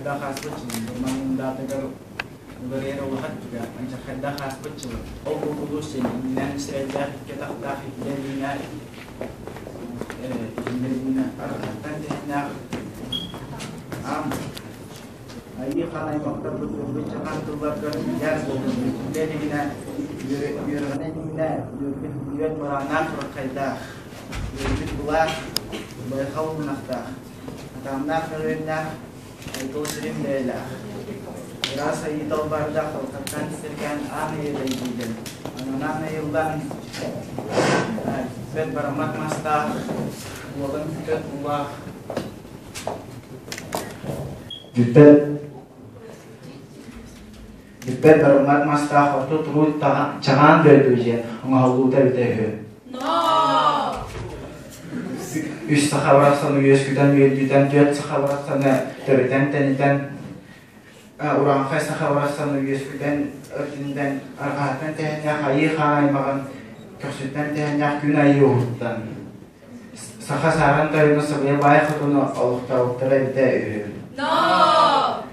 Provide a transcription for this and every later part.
Алдьархайдаах ааспыт дьылым, Нурман даатыгар уларыйар улахан түгэх, Алдьархайдаах ааспыт дьылым, Ол булгулуур син, иннинэн сирэйдээх, икки атахтаах, икки илиинээх, иһиннэриннэ арҕахтан тэһиннээх аам Айыы хаан аймахтарбыт ылбыччахан тылларгар үгэс буоллун илигинэ үөрэҕинэ иннинэ үөрбүт үөн мырааннаах ураххайдаах үөрбүт былаах байхал мунахтаах атааннаах нөрүөннээх айтыл сирин бэйэлээх ыраас айыы талбаардаах халкаттан сиргээн аан эйэлэйдиилэн ананан айыллан бэт бараммат мастаах уолан бүтэн уулаах Бүппэт бүппэт барыммат мастаах орто туруу чаҕаан дойду диэн оҥоһуллуута эбитэ үһү. Үс саха барахсаны үөскүтэн үөдүтэн, түөрт саха барахсаны төрүтэн тэнитэн, урааҥхай саха барахсаны үөскүтэн өртүнүтэн, арҕаһыттан тэһиннээх айыы хаан аймаҕын көхсүттэн тэһиннээх күн айыы уһуттан. Саха саарын тойоно Сабыйа баай хотуну олохтообуттара эбитэ үһү.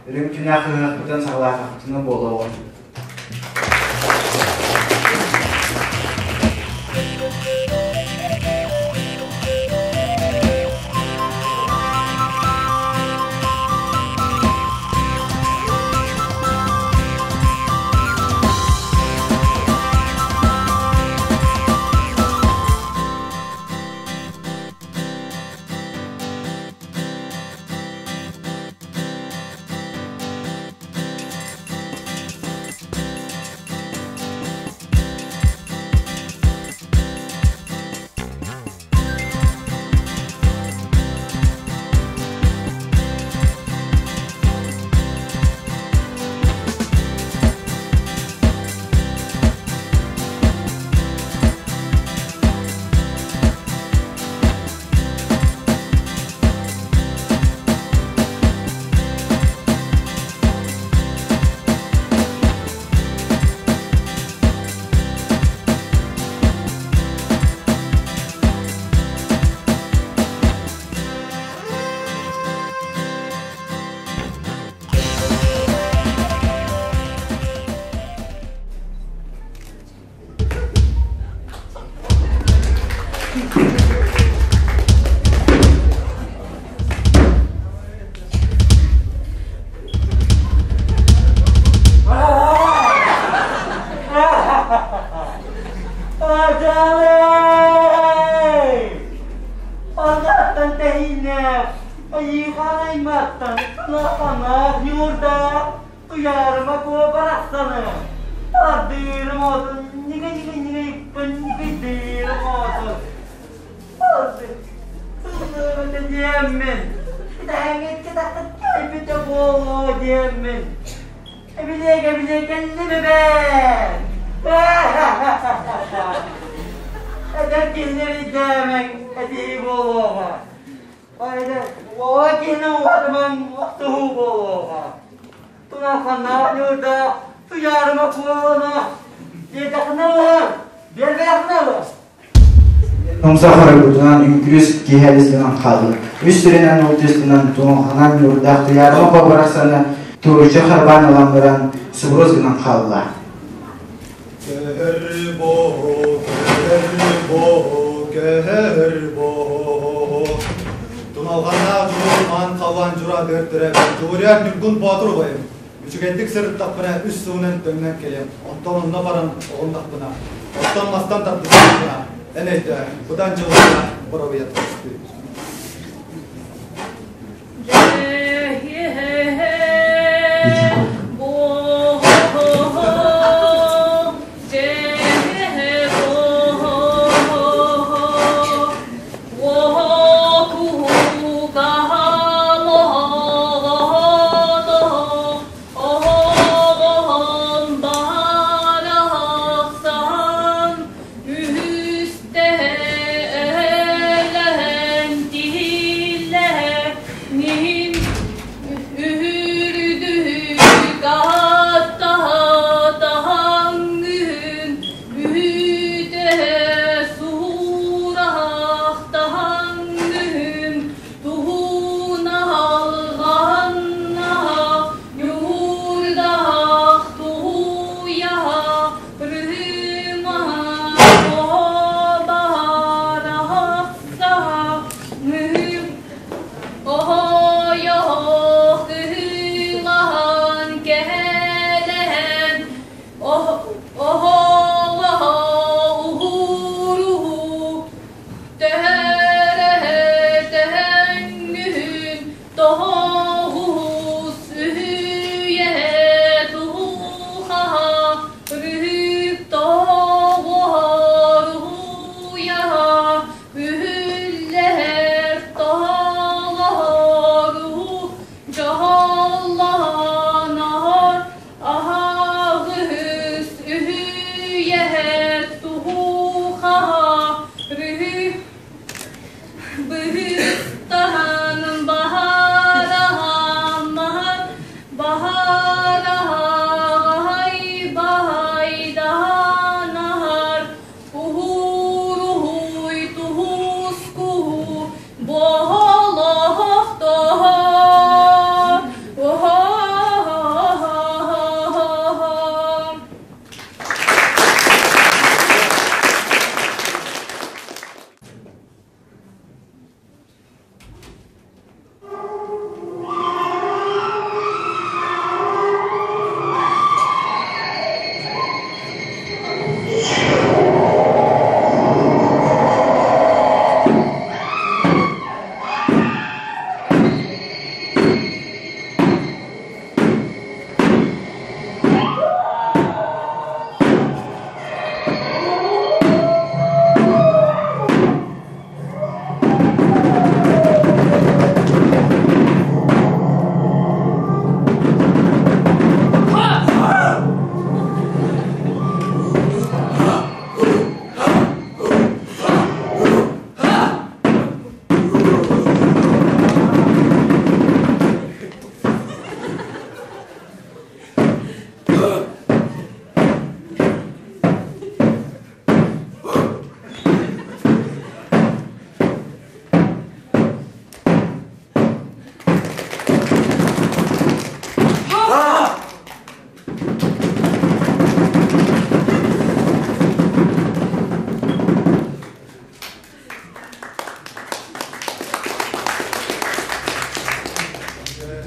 Үрүҥ түнээх ыһыахпытын саҕалаатахпытына буолуоҕун. Ардаттан тэһииннээх, айыыхаан айматтан улахана ньуурдаах Туйаарыма куо барахсаны ардыырым отун ньигэ-ньигэ-ньигэ ньигэйдиирим отун Тыллыыбыта диэммин, итэһэҥҥэ тахта кэлбитэ буолуо диэммин, эбилиэк-эбилиэк кэллим эбээт! Эдэр киһини эрэйдээмэҥ, этиһии буолуоҕа. Оҕо киһини уһатымаҥ, охсуһуу буолуоҕа. Тунахханнаах ньуурда, туйаарыма куолана, диэтэххинэ ылар, биэрбэтэххинэ ылар. Умса хоройбутунан үҥкүрүс киһи элис гынан хаалла. Үс сиринэн ултуйуспунан туҥханан ньуурдаах туйаарыма куобарахсаны туруйча харбаан ылан баран субурус гынан хаалла. Кэһэр боо, кэһэр боо, кэһэр боо. Туналҕаннаах дьулуурмаан халлаан дьура төртөрө Дьулуруйар Ньургун Боотур убайым. Үчүгэйдик сырыттахпына үс сылынан төннөн кэлиэм. Онтон онно баран оҕуннахпына, оттон мастан тардыстахпына, эн өйдөө, быдан дьылҕана боробуйат көстүү.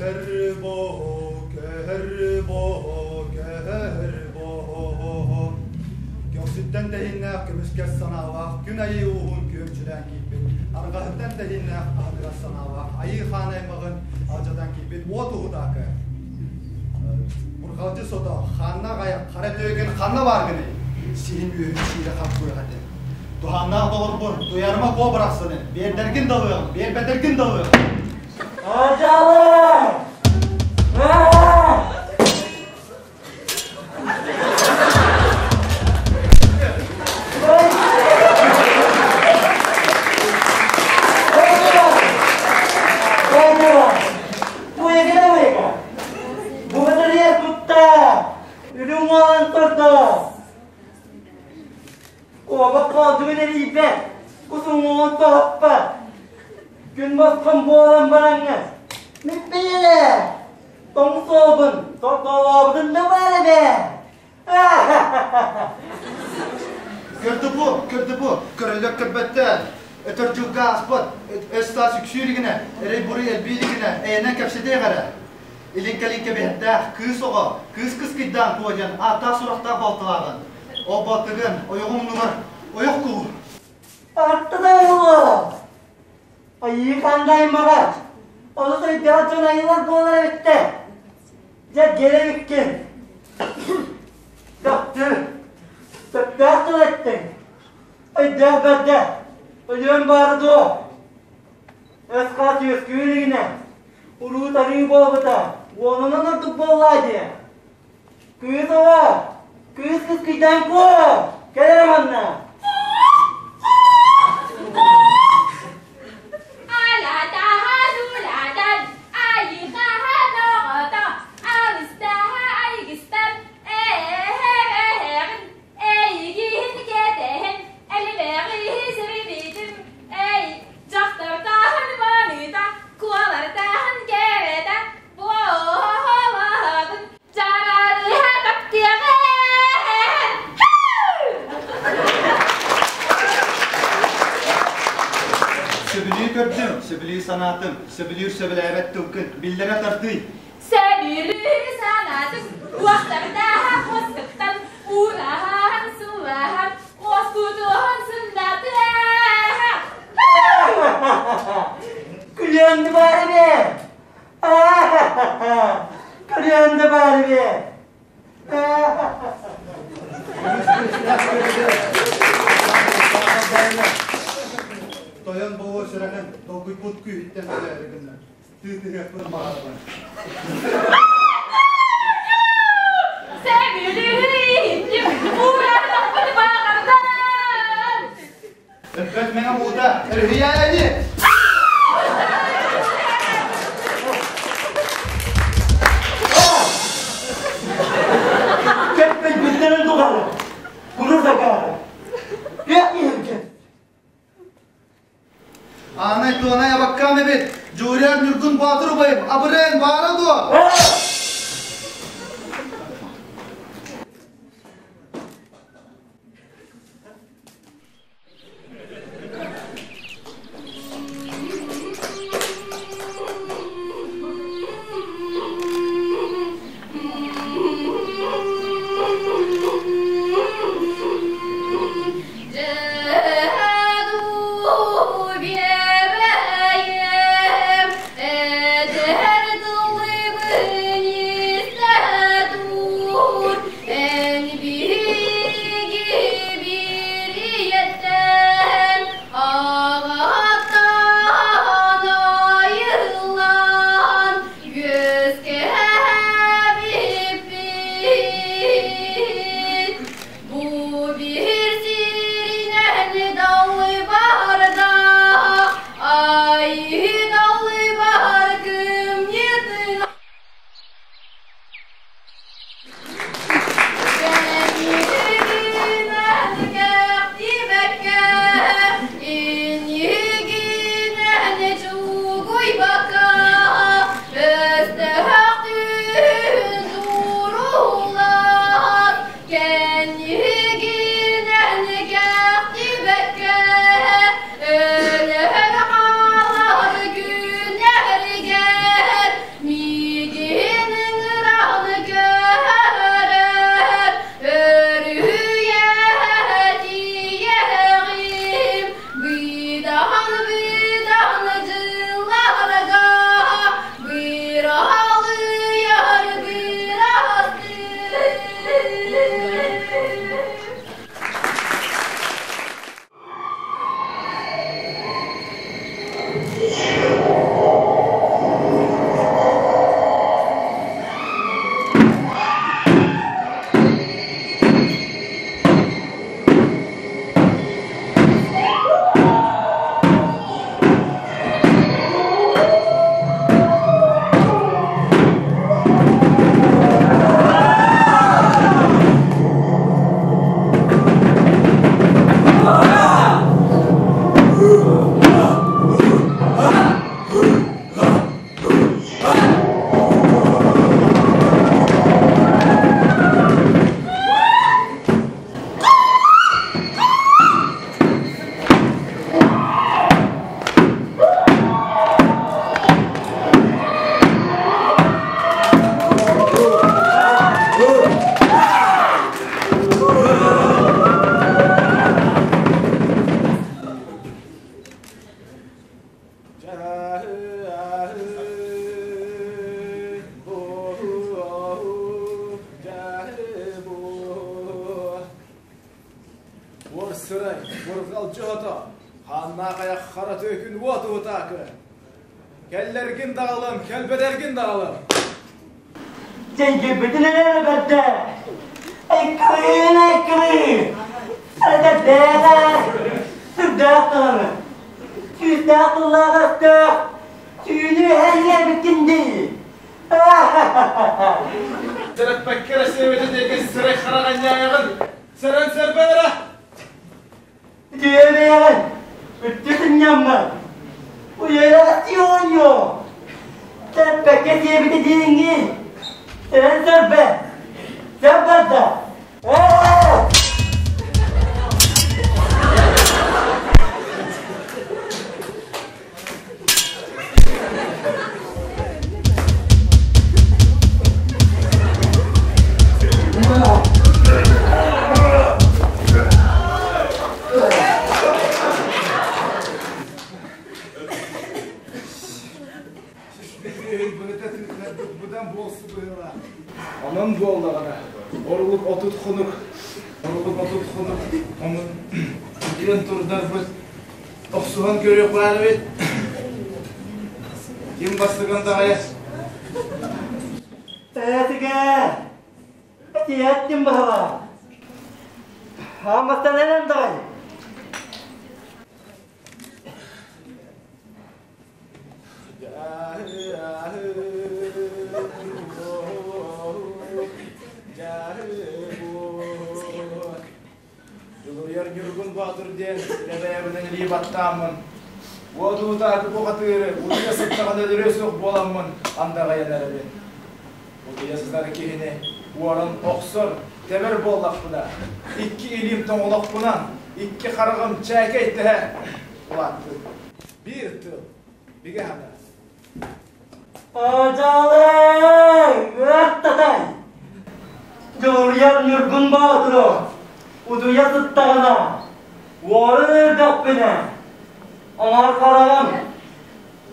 кэһэр бо, кэһэр бо, кэһэр бо. Көхсүттэн тэһииннээх көмүскэс санаалаах күн айыы ууһун күөмчүлээн киирбит, арҕаһыттан тэһииннээх аһыныгас санаалаах айыы хаан аймаҕын алдьатан киирбит уот уһутаакы. Бурҕалдьы сото, хааннаах айах, хара түөкүн ханна бааргыный? Сиһин үөһүн сиирэ хаппыах этэ. Туһааннаах доҕорбун, туйарыма куо бырахсаны, биэрдэргин да ылыаҕым, биэрбэтэргин да ылыаҕым. Ажалы! Үрүҥ уолан турда. Куобах хоодугун эрийбэт, кус уҥуоҕун тоһуппат. Күн босхом буолан бараҥҥын, мин бэйэлэ, тоҥ суолбун тордоолообутун да баар эбээ. Көрдө бу, көрдө бу, көрөллөр көрбөттөр. Өтөр дьылга ааспыт, өс-саас үксүүр игинэ, эрэй-буруй элбиир игинэ, эйэнэн кэпсэтиэх эрэ. Илин-кэлин кэбиһэрдээх, кыыс оҕо, кыыс кыскыйдаан куо диэн ааттаах-сурахтаах балтылааҕын. Ол балтыгын ойоҕун муннугар ойох кулу. Артыда уолу! Айыы ханда аймаҕа! Олус өйдөөх дьон айылар буолар эбиттэр. Дьэ, кэлэ эбиккин. Дохтур, сөптөөх тыл эттиҥ. Өйдөөх бэрдэ, өлүөн баара дуо? Өс-хаас үөскүү илигинэ, уруу-тарыы буолбута, уонунан ордук буоллаа дии. Кыыс оҕо, кыыс кыскыйдаан куо, кэл эрэ манна. Эйигин кэтэһэн, элбэҕи сирбитим, эй, дьахтартааһын маныта, куолартааһын кэрэтэ, буолабын, дьаралыһа таптыаҕын! Сөбүлүү көрдүм, сөбүлүү санаатым, сөбүлүүр сөбүлээбэт тылгын биллэрэ тардый. Сөбүлүү санаатым, уохтардаах уоттуктан, уураһан сыллаһан, уоскутуһан сындатыаха. Күлүөн да баар эбээ! Күлүөн да баар эбээ! Тойон буолуо сүрэнэн долгуйбут күүһүттэн өлөөрү гынна. Тыытыһыахпын баҕарабын. Сөбүлүүр уураһахпын баҕардан. Өлбөт мэҥэ уута, өрүһүйээни! Кэппэйбиттэрин тухары, куру сакаары. Киһи Аанай туонай абаккаам эбит, Дьууруйар Ньургун Боотур убайым, абырыан баара дуо? Дьэ, дуу, биэбэйэм, эдэр дылыбын. Бурҕалдьы ото, хааннаах айах хара түөкүн уот уутаакы. Кэллэргин даҕалым, кэлбэтэргин даҕалым. Дьэҥкирбитин эрэ бэрдэ. Айкырыын, айкырыы! Эдэрдээх, сүрдээх даҕаны. Күүстээх тыллаах өстөөх, түүнү эһэллээбиккин дии. Сэрэппэккэ эрэ сиэбитин диэки сирэй хараҕа ньээйэҕин, сэрэн сэрбэн эрэ! Үтүөбэйэҕин, үттү сынньаммын. Уйайаҕастыы оонньуо. Тэппэккэ сиэбитэ диэҥҥин. Сэрэн сэрбэ. Сэр барда. Ээ! Онон буоллаҕына, орулук 30 хонук, орулук 30 хонук, онон диэн турдарбыт Охсуһан көрүөх баар эбит. Ким бастыгын даҕайа? Тэтигэ! Тиэттим баһыла. Амматтан энэн даҕай. Дьулуруйар Ньургун Боотур диэн илэ-бэйэбинэн илии баттааммын, уотуутаакы бухатыыры утуйа сыттаҕына өлөрүө суох буоламмын андаҕайан эрэбин. Утуйа сытар киһини уоран охсор, тэбэр буоллахпына, икки илиим тоҥолохпунан, икки хараҕым чээкэй тэһэ улааттын. Биир тыл, бигэ хана. Адьалай! Ыаттатай! Дьулуруйар Ньургун Боотуру утуйа сыттаҕына, уорун өлөрдөхпүнэ, оҥор хараҕым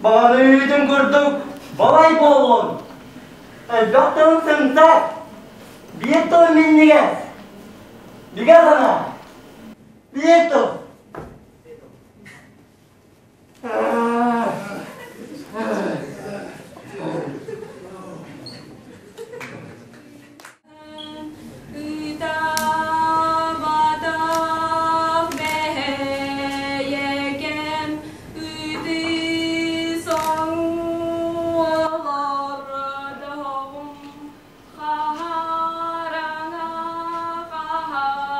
баҕаны үүтүн курдук балай буоллун. Элбэх тылын сымса, биир тыл минньигэс, бигэ санаа, биир тыл. Ытаабатах бэйэкэм ытыы соҥуолордоҕум хараҥа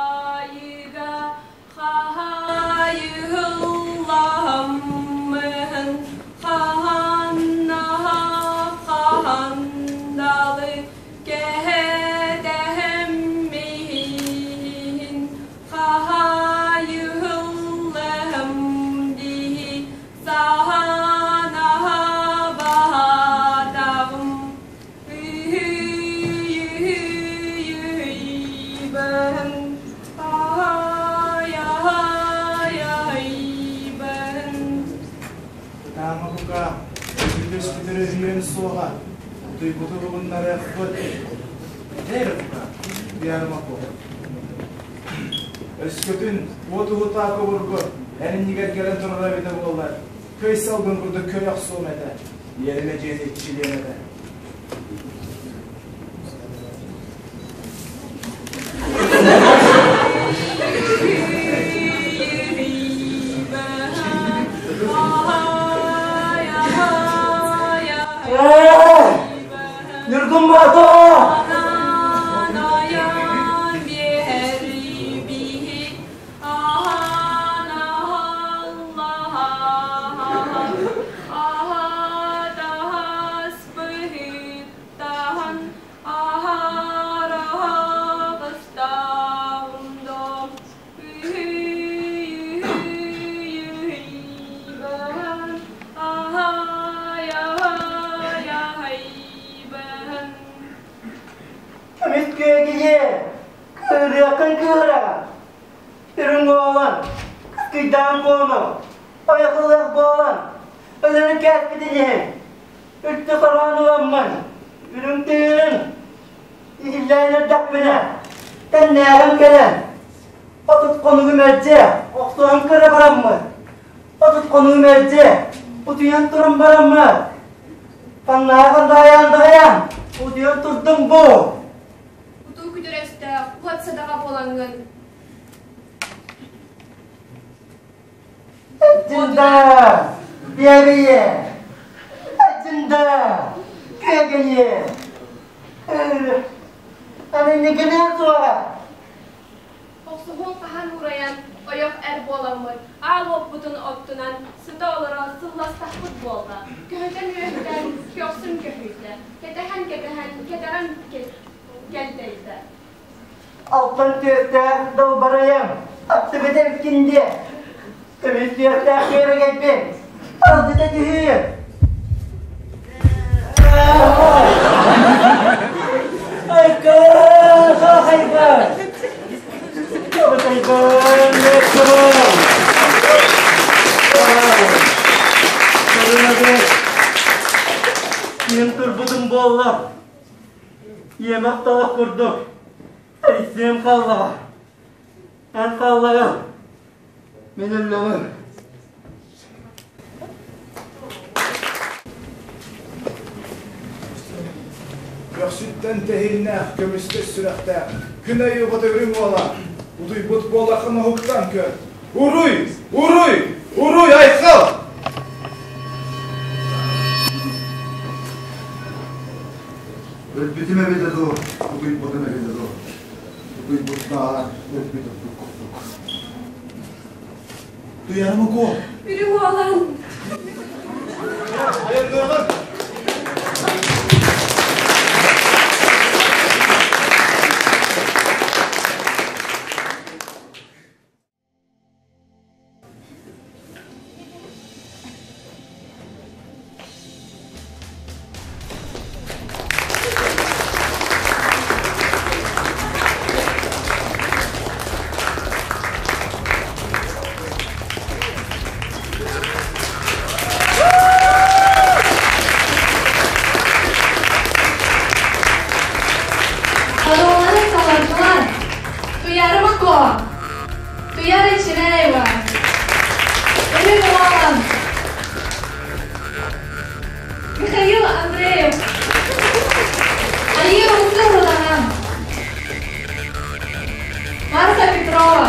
хаһаайыга Хаһайылламмын хаһаннаһа хаһандалы кэһэтэһэм миһин хаһайыллам диһи саһанаһа баһатаҕым Ытаама бука, өлбүт-өспүт өрөһүйүөн суоҕа, утуйбуту уһугуннарыахпыт. Эр бука, утуйарыма буол. Өскөтүн уот уһутаа кобургу эн иннигэр кэлэн турара эбитэ буоллар, көй салгын курдук көй охсуом этэ, иэримэ дьиэни иччилиэм этэ. Ньургун Боотур! Көмүс күөгүйэ, кыырыаххын кыыра, үрүҥ уолан, кыйдаан куону, ойохулуох буолан, өлөрүн кээспитин иһин, Үрдү хороон ыламмын, үрүҥ тыынын иһиллээн эрдэхпинэ, тэннээҕим кэлэн, Отут хонугу мэлдьи охсуһан көрө бараммыт. Отут хонугу мэлдьи утуйан туран бараммыт. Ханнааҕын даҕайаан даҕайаан утуйан турдум бу. Утуу күтүр өстөөх, уот садаҕа буолаҥҥын. Эчинда! Биэрийэ! Эчинда! Күөгэйэ! Аны инникини суоҕа! Охсуһуҥ хаһан уурайан, ойох эр буоламмыт, аал уоппутун оттунан, сыта-олоро сылластахпыт буолла. Көһүтэн үөһүтэн, көхсүм көһүйдэ, кэтэһэн-кэтэһэн, кэтэҕим кэлтэйдэ. Алтан түөстээх далбарайым, аттыбыт эркиндиэ, көмүс түөстээх күөрэгэйбин, алдьата түһүү. Айка, хайга! Мин турбутум буолла. Иэмэх талах курдук. Эрисиэм хааллаҕа. Эн хааллаҕа. Мин өллөҕүм. Көхсүттэн тэһииннээх, көмүскэс сүрэхтээх, күн айыыбыт үрүҥ уола, утуйбут буолаххын уһуктан көр. Уруй! Уруй! Уруй, айхал! Өлбүтүм эбитэ дуу, утуйбутум эбитэ дуу. Утуйбуттааҕар өлбүт ордук курдук. Туйарым укуо. Үрүҥ уолан. Айанныаҕын! Пароллары салардылар. Туярыма ко. Туяра Черяева. Үрүҥ уолан. Михаил Андреев. Айыы Умсур Удаҕан. Марта Петрова.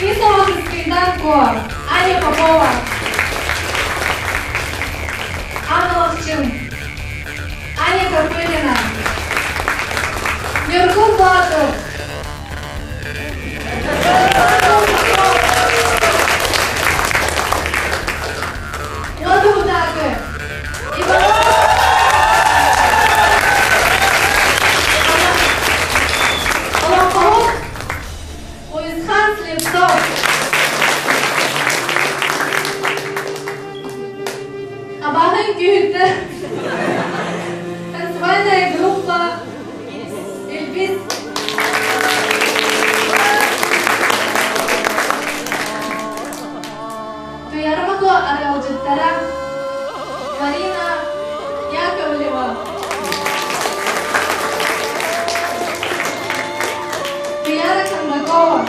Исова Сыскыйдан Ко. Аня Попова. Анна Ловчин. Аня Копырина. Ньургун Боотур. Уоту Утаакы. Олоҥхоһут Уйусхан Слепцов. Абаһы үҥкүүһүттэр Танцевальная группа Элбис Туйарымако арыалдьыттара Марина Яковлева Туяра Кондакова